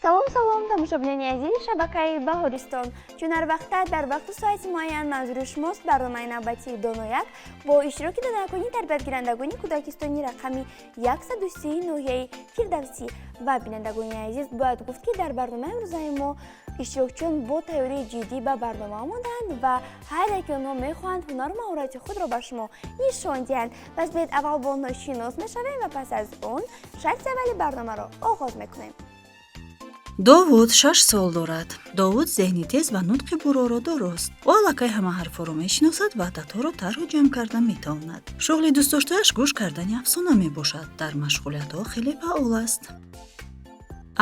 Салом, салом, тамошобинони азизи шабакаи Баҳористон. Чун ҳар вақта дар вақту соати муайян манзури шумост барномаи навбатии Донояк бо иштироки доноякони тарбиятгирандагони кӯдакистони рақами 130 ноҳияи Фирдавсӣ. Ва, бинандагони азиз, бояд гуфт, ки дар барномаи имрӯзаи мо иштирокчиён бо тайёрии ҷиддӣ ба барнома омадаанд ва ҳар яке онҳо мехоҳанд ҳунару маҳорати худро ба шумо нишон диҳанд. Пас биёед, аввал бо онҳо шинос мешавем ва пас аз он шарти аввали барномаро оғоз мекунем. Довуд 6 сол дорад. Довуд зеҳни тез ва нутқи бурроро дорост. Ӯ аллакай ҳама ҳарфҳоро мешиносад ва ададҳоро тарҳу ҷамъ карда метавонад. Шуғли дӯстдоштааш гӯш кардани афсона мебошад. Дар машғулиятҳо хеле фаъол аст.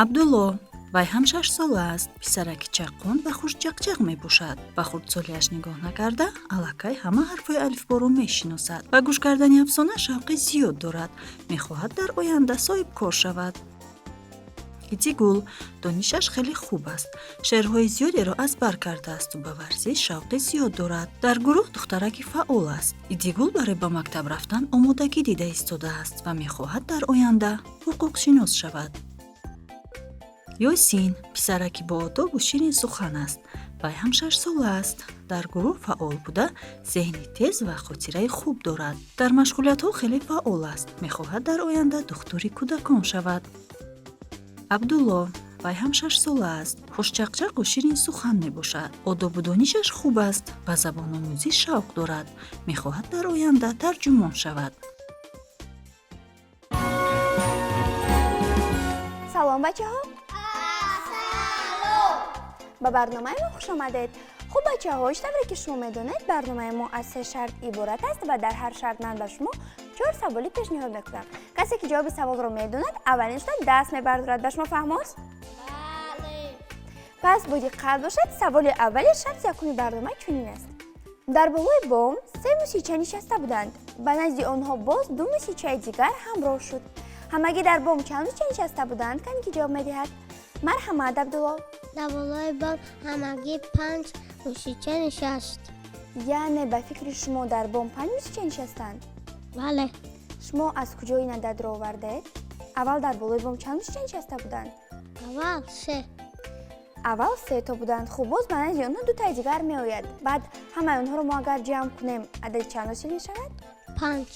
Абдулло. Вай ҳам 6-сола аст. Писараки чаққон ва хушчақчақ мебошад. Ба хурдсолиаш нигоҳ накарда, аллакай ҳама ҳарфҳои алифборо мешиносад. Ба гӯш кардани афсона шавқи зиёд дорад. Мехоҳад дар оянда соҳибкор шавад. Идигул. Донишаш хеле хуб аст, шеърҳои зиёдеро аз бар кардаасту ба варзиш шавқи зиёд дорад. Дар гурӯҳ духтараки фаъол аст. Идигул барои ба мактаб рафтан омодагӣ дида истодааст ва мехоҳад дар оянда ҳуқуқшинос шавад. Ёсин писараки боодобу ширин сухан аст. Вай ҳам 6-сола аст. Дар гурӯҳ фаъол буда, зеҳни тез ва хотираи хуб дорад. Дар машғулиятҳо хеле фаъол аст. Мехоҳад дар оянда духтури кӯдакон шавад. Абдулло. Вай ҳам 6-сола аст. Хушчақчақу ширин сухан мебошад. Одобу донишаш хуб аст. Ба забономӯзӣ шавқ дорад. Мехоҳад дар оянда тарҷумон шавад. Салом, бачаҳо, ба барномаи мо хуш омадед. Хуб, бачаҳо, чӣ тавре ки шумо медонед, барномаи мо аз се шарт иборат аст ва дар ҳар шарт ман ба шумо чор саволӣ пешниҳод мекунам. Касе ки ҷавоби саволро медонад, аввалин шуда даст мебардорад. Ба шумо фаҳмост? Пас бо диққат бошед. Саволи аввали шарти якуми барнома чунин аст: дар болои бом се мусича нишаста буданд. Ба назди онҳо боз ду мусичаи дигар ҳамроҳ шуд. Ҳамагӣ дар бом чанд мусича нишаста буданд? Кане ки ҷавоб медиҳад? Марҳамат, Абдулло. Дар болои бом ҳамагӣ панҷ мусича нишаст. Яъне, ба фикри шумо, дар бом панҷ мусича нишастанд? Бале. Шумо аз куҷо ин ададро овардед? Аввал дар болои бом чанд мусича нишаста буданд? Аввал се. Аввал сето буданд. Хуб, боз ба назди онҳо дутаи дигар меояд. Баъд ҳамаи онҳоро мо агар ҷамъ кунем, адади чанд ҳосил мешавад? Панҷ.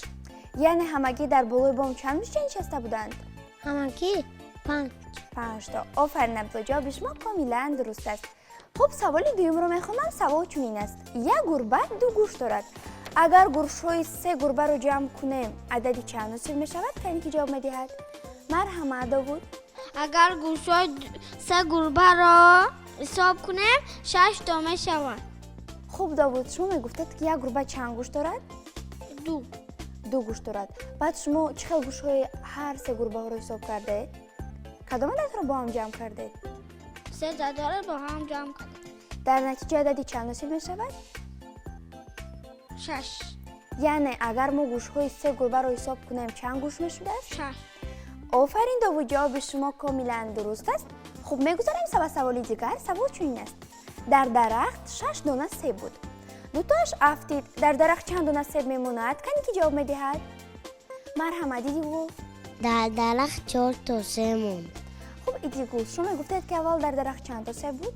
Яъне ҳамагӣ дар болои бом чанд мусича нишаста буданд? Ҳамагӣ панҷ. Панҷто. Офарин, Абдулло, ҷавоби шумо комилан дуруст аст. Хуб, саволи дуюмро мехонам. Савол чунин аст: як гурба ду гӯш дорад. Агар гӯшҳои се гурбаро ҷамъ кунем, адади чанд ҳосил мешавад? Кане ки ҷавоб медиҳад? Марҳамат, Довуд. Агар гӯшҳои се гурбаро ҳисоб кунем, шаш то мешавад. Хуб, Довуд, шумо мегуфтед, ки як гурба чанд гӯш дорад? Ду. Ду гӯш дорад. Баъд шумо чӣ хел гӯшҳои ҳар се гурбаҳоро ҳисоб кардед? Кадом ададро бо ҳам ҷамъ кардед? Се ададро бо ҳам ҷамъ кардем. Дар натиҷа адади чанд ҳосил мешавад? Шаш. Яъне агар мо гӯшҳои се гурбаро ҳисоб кунем, чанд гӯш мешудааст? Шаш. Офарин, Довуд, ҷавоби шумо комилан дуруст аст. Хуб, мегузарем ба саволи дигар. Савол чунин аст: дар дарахт шаш дона себ буд, дутоаш афтид. Дар дарахт чанд дона себ мемонад? Кане ки ҷавоб медиҳад? Марҳамат, Идигул. Дар дарахт чор то себ монд. Хуб, Идигул, шумо мегуфтед, ки аввал дар дарахт чанд то себ буд?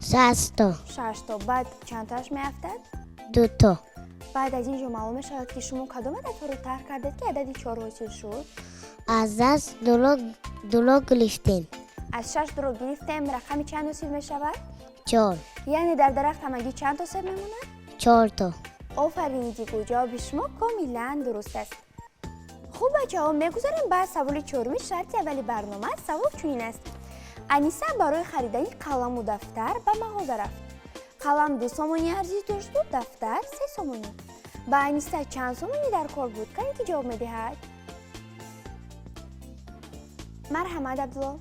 Шаш то. Шаш то. Баъд чандтоаш меафтад? Дуто. Баъд аз ин ҷо маълум мешавад, ки шумо кадом ададҳоро тарҳ кардед, ки адади чор ҳосил шуд? Аз даст дуро гирифтем. Аз шаш дуро гирифтем, рақами чанд ҳосил мешавад? Чор. Яъне дар дарахт ҳамагӣ чанд то себ мемонад? Чор то. Офарин, Идигул, ҷавоби шумо комилан дуруст аст. Хуб, бачаҳо, мегузарем ба саволи чоруми шарти аввали барнома. Савол чунин аст: Аниса барои харидани қаламу дафтар ба мағоза рафт. Қалам 2 сомонӣ арзиш дошту дафтар 3 сомонӣ. Ба Аниса чанд сомонӣ дар кор буд? Кане ки ҷавоб медиҳад? Марҳамат, Абдулло.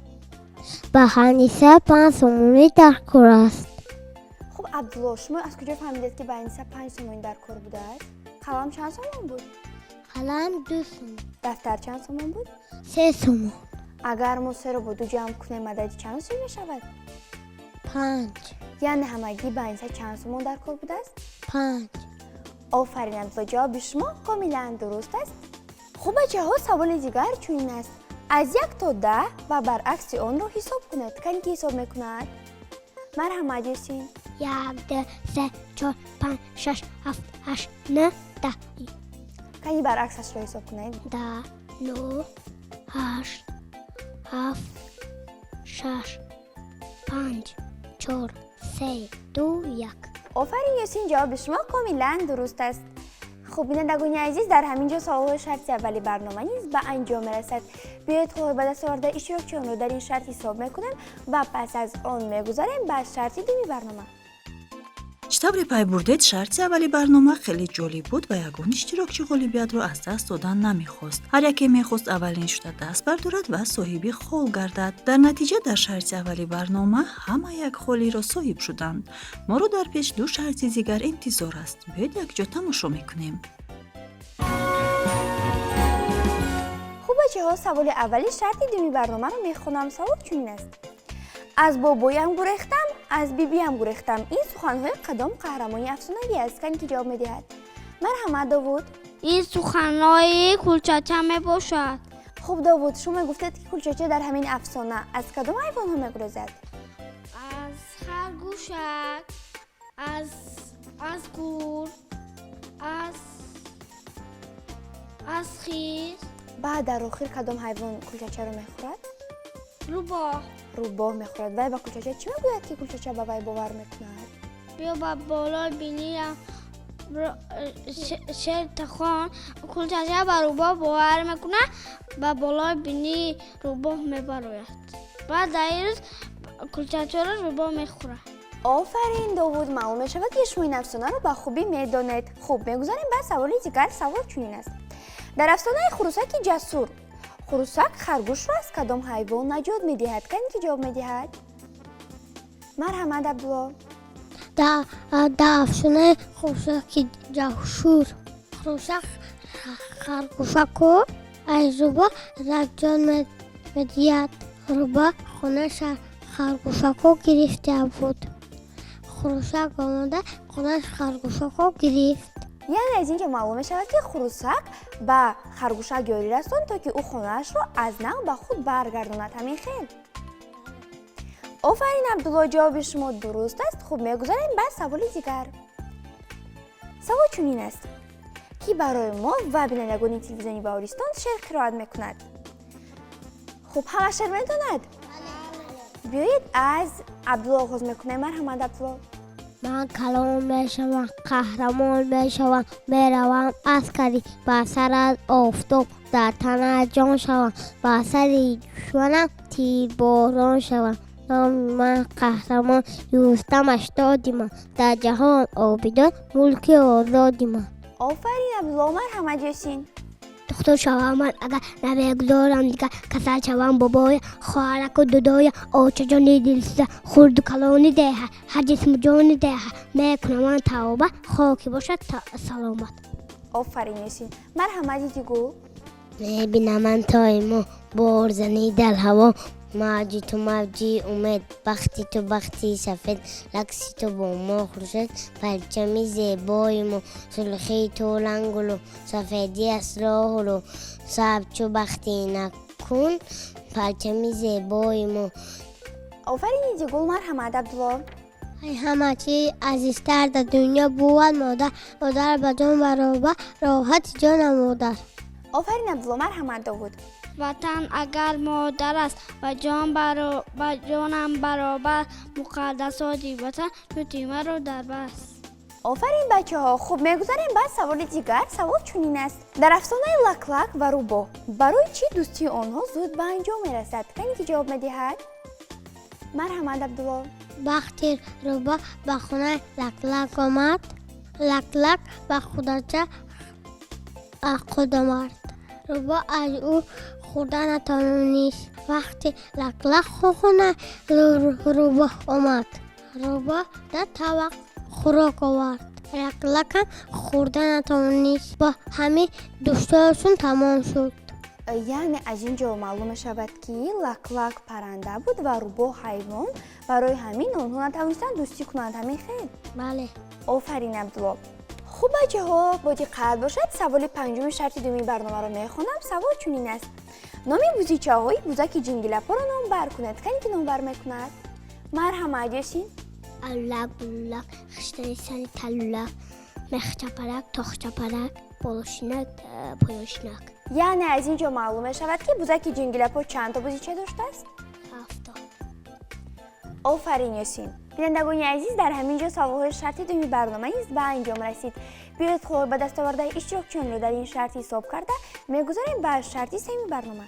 Ба Аниса 5 сомонӣ дар кор аст. Хуб, Абдулло, шумо аз куҷо фаҳмидед, ки ба Аниса 5 сомонӣ дар кор будааст? Қалам чанд сомон буд? Қалам 2 сомон. Дафтар чанд сомон буд? 3 сомон. Агар мо серо бо ду ҷамъ кунем, адади чанд ҳосил мешавад? Панҷ. Яъне ҳамагӣ ба Аниса чанд сомон дар кор будааст? Панҷ. Офарин, Абдулло, ҷавоби шумо комилан дуруст аст. Хуб, бачаҳо, саволи дигар чунин аст. Аз 1 то 10 ва баръакси онро ҳисоб кунед. Кане, ки ҳисоб мекунад? Марҳамат, Ёсин. Як, ду, се, чор, панҷ, шаш, ҳафт, ҳашт, нӯҳ, 10. Кани, баръаксашро ҳисоб кунед. 10, нӯҳ, ҳашт, ҳафт, шаш, панҷ, чор, се, ду, як. Офарин, Ёсин, ҷавоби шумо комилан дуруст аст. Хуб, бинандагони азиз, дар ҳамин ҷо саволҳои шарти аввали барнома низ ба анҷом мерасад. Биёед, холҳои ба даст овардаи иштирокчиёнро дар ин шарт ҳисоб мекунем ва пас аз он мегузарем ба шарти дуюми барнома. Чӣ тавре пай бурдед, шарти аввали барнома хеле ҷолиб буд ва ягон иштирокчӣ ғолибиятро аз даст додан намехост. Ҳар яке мехост аввалин шуда даст бардорад ва соҳиби хол гардад. Дар натиҷа, дар шарти аввали барнома ҳама як холиро соҳиб шуданд. Моро дар пеш ду шарти дигар интизор аст. Биёед, якҷо тамошо мекунем. Хуб, бачаҳо, саволи аввали шарти дуюми барномаро мехонам. Савол чунин аст: «Аз бобоям гурехтам, аз бибиям гурехтам» — ин суханҳои кадом қаҳрамони афсонавӣ аст? Кане, ки ҷавоб медиҳад? Марҳамат, Довуд. Ин суханҳои Кулчача мебошад. Хуб, Довуд, шумо мегуфтед, ки Кулчача дар ҳамин афсона аз кадом ҳайвонҳо мегурезад? Аз харгӯшак, аз гург, аз хирс. Баъд дар охир кадом ҳайвон Кулчачаро мехӯрад? Рӯбоҳ. Рӯбоҳ мехӯрад. Вай ба Кулчача чӣ мегӯяд, ки Кулчача ба вай бовар мекунад? Биё, ба болои биниям шер тахон. Кулчача ба рӯбоҳ бовар мекунад, ба болои бинии рӯбоҳ мебарояд. Баъд дар ин рӯз Кулчачаро рӯбоҳ мехӯрад. Офарин, Довуд, маълум мешавад, ки шумо ин афсонаро ба хубӣ медонед. Хуб, мегузарем ба саволи дигар. Савол чунин аст: дар афсонаи Хурусаки ҷасур хурусак харгӯшро аз кадом ҳайвон наҷот медиҳад? Кане, ки ҷавоб медиҳад? Марҳамат, Абдулло. Дар афсонаи Хурусаки ҷасур хурусак харгӯшаку аз рӯбоҳ наҷот медиҳад. Рӯбоҳ хонаша харгӯшако гирифта буд. Хурусак омада, хонааш харгӯшако гирифт. Яъне аз ин ҷо маълум мешавад, ки хурусак ба харгӯшак ёрӣ расонд, то ки ӯ хонаашро аз нав ба худ баргардонад. Ҳамин хел? Офарин, Абдулло, ҷавоби шумо дуруст аст. Хуб, мегузарем ба саволи дигар. Савол чунин аст: ки барои мо ва бинандагони телевизиони Баҳористон шеър қироат мекунад? Хуб, ҳама шеър медонад? Биёед, аз Абдулло оғоз мекунем. Марҳамат, Абдулло. Ман калон мешавам, қаҳрамон мешавам, меравам аскарӣ, ба сарат офтоб дар тана ҷон шавам, ба сари душманам тирборон шавам. Номи ман қаҳрамон Рустам аштоди ман, дар ҷаҳон обидон мулки озоди ман. Офарин, Абдулло. Марҳамат, Ёсин. Духтур шавам ман агар, намегузорам дигар касал шавам бобоя, хоҳараку дудоя, очаҷони дилсӯза, хурду калони деҳа, ҳар ҷисму ҷони деҳа. Мекунам ман тавба, хоки бошад саломат. Офарин, Ёсин. Марҳамат, Идигул. Мебинаман тои мо борзанӣ дар ҳаво, мавҷи ту мавҷи умед, бахти ту бахти сафед, рақси ту бо мо хуршед, парчами зебои мо, сурхии ту рангулу, сафедӣ аст роҳулу, сабз чу бахти накун, парчами зебои мо. Офарин, Идигул. Марҳамат, Абдулло. Ҳама чи азизтар дар дунё бувад модар, модар ба ҷон баробар, роҳати ҷонам модар. Офарин, Абдулло. Марҳамат, Довуд. Ватан агар модар аст, ба ҷонам баробар, муқаддасоти ватан ту маро дар бас. Офарин, бачаҳо. Хуб, мегузарем ба саволи дигар. Савол чунин аст: дар афсонаи Лаклак ва рӯбоҳ барои чӣ дӯстии онҳо зуд ба анҷом мерасад? Кане, ки ҷавоб медиҳад? Марҳамат, Абдулло. Вақти рӯбоҳ ба хонаи Лаклак омад, Лаклак ба худача худ омад. Рӯбоҳ аз ӯ хӯрда натавонист. Вақти Лаклак хонаи рӯбоҳ омад, рӯбоҳ 10 табақ хӯрок овард. Лаклакам хӯрда натавонист. Бо ҳамин дӯстиашон тамом шуд. Яъне аз ин ҷо маълум мешавад, ки Лаклак парранда буд ва рӯбоҳ ҳайвон. Барои ҳамин онҳо натавонистанд дӯстӣ кунанд. Ҳамин хел? Бале. Офарин, Абдулло. Хуб, бачаҳо, бо диққат бошад. Саволи панҷуми шарти дуюми барномаро мехонам. Савол чунин аст: Номи бузичаҳои бузаки ҷингилапоро номбар кунед. Кане ки номбар мекунад? Марҳамат, Ёсин. Алулак, булулак, хиштани сани талулак, мехчапарак, тохчапарак, болошинак, поёшинак. Яъне аз ин ҷо маълум мешавад, ки бузаки ҷингилапо чандто бузича доштааст? Ҳафто. Офарин, Ёсин. Бинандагони азиз, дар ҳамин ҷо саволҳои шарти дуюми барнома низ ба анҷом расид. Биёед, холҳои ба дастовардаи иштирокчиёнро дар ин шарт ҳисоб карда мегузарем ба шарти сеюми барнома.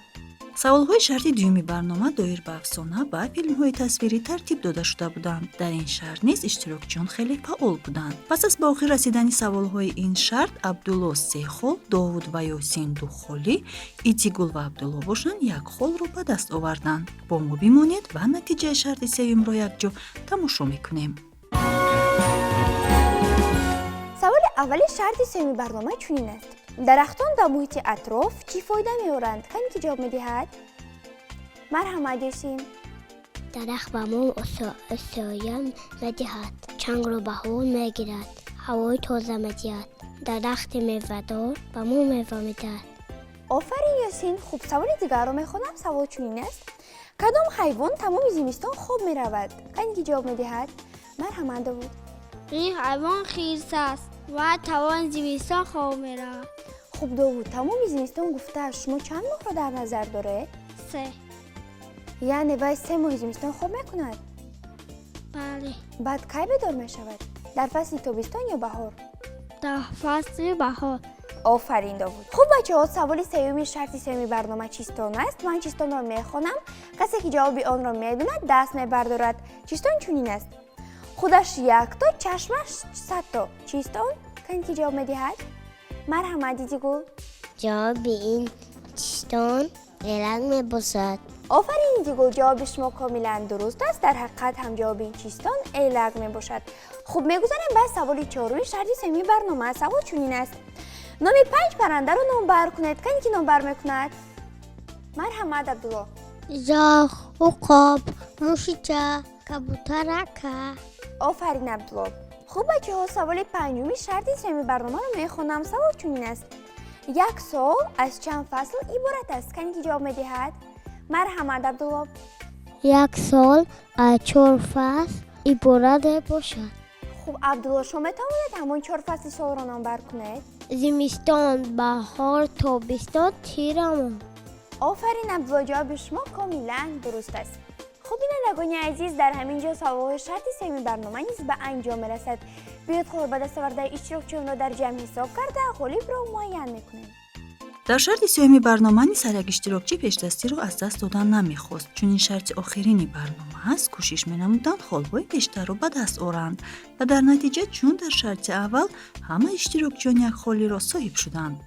Саволҳои шарти дуюми барнома доир ба афсона ва филмҳои тасвирӣ тартиб дода шуда буданд. Дар ин шарт низ иштирокчиён хеле фаъол буданд. Пас аз ба охир расидани саволҳои ин шарт, Абдулло се хол, Довуд ва Ёсин ду холӣ, Итигул ва Абдулло бошанд, як холро ба даст оварданд. Бо мо бимонед ва натиҷаи шарти сеюмро якҷо тамошо мекунем. Саволи аввали шарти сеюми барнома чунин аст: дарахтон ба муҳити атроф чӣ фоида меоранд? Кане ки ҷавоб медиҳад? Марҳамат, Ёсин. Дарахт ба мо соя медиҳад, чангро ба ҳаво мегирад, ҳавои тоза медиҳад. Дарахти мевадор ба мо мева медиҳад. Офарин, Ёсин. Хуб, саволи дигарро мехонам. Савол чунин аст: кадом ҳайвон тамоми зимистон хоб меравад? Кане ки ҷавоб медиҳад? Марҳамат, Довуд. Ин ҳайвон хирс аст ва тамоми зимистон хоб меравад. Хуб, Довуд, тамоми зимистон гуфта шумо чанд моҳро дар назар доред? Се. Яъне вай 3 моҳи зимистон хоб мекунад? Бале. Баъд кай бедор мешавад? Дар фасли тобистон ё баҳор? Дар фасли баҳор. Офарин, Довуд. Хуб, бачаҳо, саволи сеюми шарти сеюми барнома чистон аст. Ман чистонро мехонам, касе ки ҷавоби онро медонад, даст мебардорад. Чистон чунин аст: худаш якто, чашмаш садто. Чистон? Кане ки ҷавоб медиҳад? Марҳамат, Дидигул. Ҷавоби ин чистон элак мебошад. Офарин, Дидигул, ҷавоби шумо комилан дуруст аст. Дар ҳақиқат ҳам ҷавоби ин чистон элак мебошад. Хуб, мегузарем ба саволи чоруми шарти сеюми барнома. Савол чунин аст: номи панҷ паррандаро номбар кунед. Кане ки номбар мекунад? Марҳамат, Абдулло. Зоғ, уқоб, мушича, кабутарака. Офарин, Абдулло. Хуб, бачаҳо, саволи панҷуми шарти сеюми барномаро мехонам. Савол чунин аст: як сол аз чанд фасл иборат аст? Кане ки ҷавоб медиҳад? Марҳамат, Абдулло. Як сол аз чор фасл иборат мебошад. Хуб, Абдулло, шумо метавонед ҳамон чор фасли солро номбар кунед? Зимистон, баҳор, тобистон, тирамоҳ. Офарин, Абдулло, ҷавоби шумо комилан дуруст аст. Хуб, бинандагони азиз, дар ҳамин ҷо саволҳои шарти сеюми барнома низ ба анҷом мерасад. Биёед, холҳои ба дастовардаи иштирокчиёнро дар ҷамъ ҳисоб карда ғолибро муайян мекунем. Дар шарти сеюми барнома низ ҳар як иштирокчӣ пешдастиро аз даст додан намехост. Чунин шарти охирини барнома аст, кӯшиш менамуданд холҳои бештарро ба даст оранд ва дар натиҷа, чун дар шарти аввал, ҳама иштирокчиён як холиро соҳиб шуданд.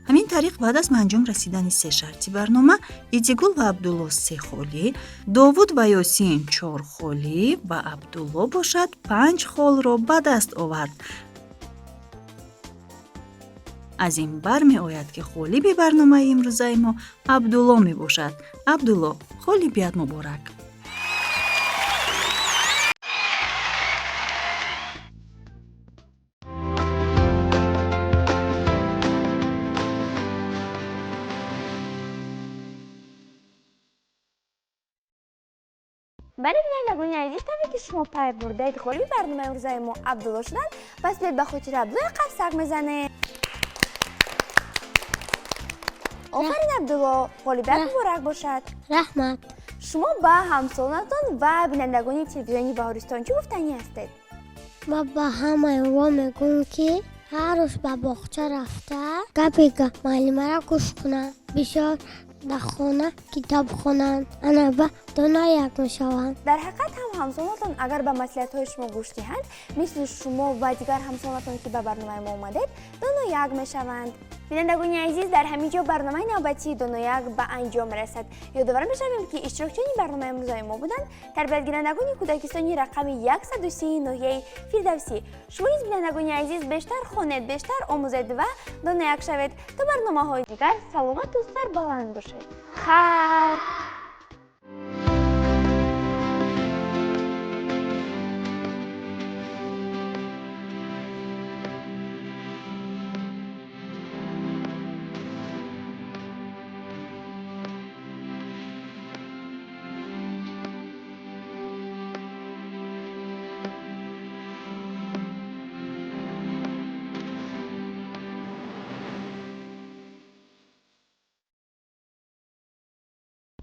Ҳамин тариқ, баъд аз ба анҷом расидани се шарти барнома, Идигул ва Абдулло се холӣ, Довуд ва Ёсин чор холӣ ва Абдулло бошад, панҷ холро ба даст овард. Аз ин бармеояд, ки ғолиби барномаи имрӯзаи мо Абдулло мебошад. Абдулло, ғолибият муборак! Бале, бинандагони азиз, тавре ки шумо пай бурдаед, ғолиби барномаи имрӯзаи мо Абдулло шуданд. Пас биёед, ба хотири Абдулло як қарсак мезанем. Офарин, Абдулло, ғолибият муборак бошад! Раҳмат. Шумо ба ҳамсолонатон ва бинандагони телевизиони Баҳористон чӣ гуфтанӣ ҳастед? Ман ба ҳамаи онҳо мегӯям, ки ҳар рӯз ба боғча рафта, гапи муаллимаро гӯш кунанд, бисёр дар хона китоб хонанд, ана ба доно як мешаванд. Дар ҳақиқат ҳам, ҳамсолонатон агар ба маслиҳатҳои шумо гӯш диҳанд, мисли шумо ва дигар ҳамсолонатон, ки ба барномаи мо омадед, доно як мешаванд. Бинандагони азиз, дар ҳамин ҷо барномаи навбатии Донояк ба анҷом мерасад. Ёдовар мешавем, ки иштирокчиёни барномаи имрӯзаи мо буданд тарбиятгирандагони кӯдакистони рақами 130 ноҳияи Фирдавсӣ. Шумо низ, бинандагони азиз, бештар хонед, бештар омӯзед ва донояк шавед. То барномаҳои дигар саломату сарбаланд бошед. Хайр.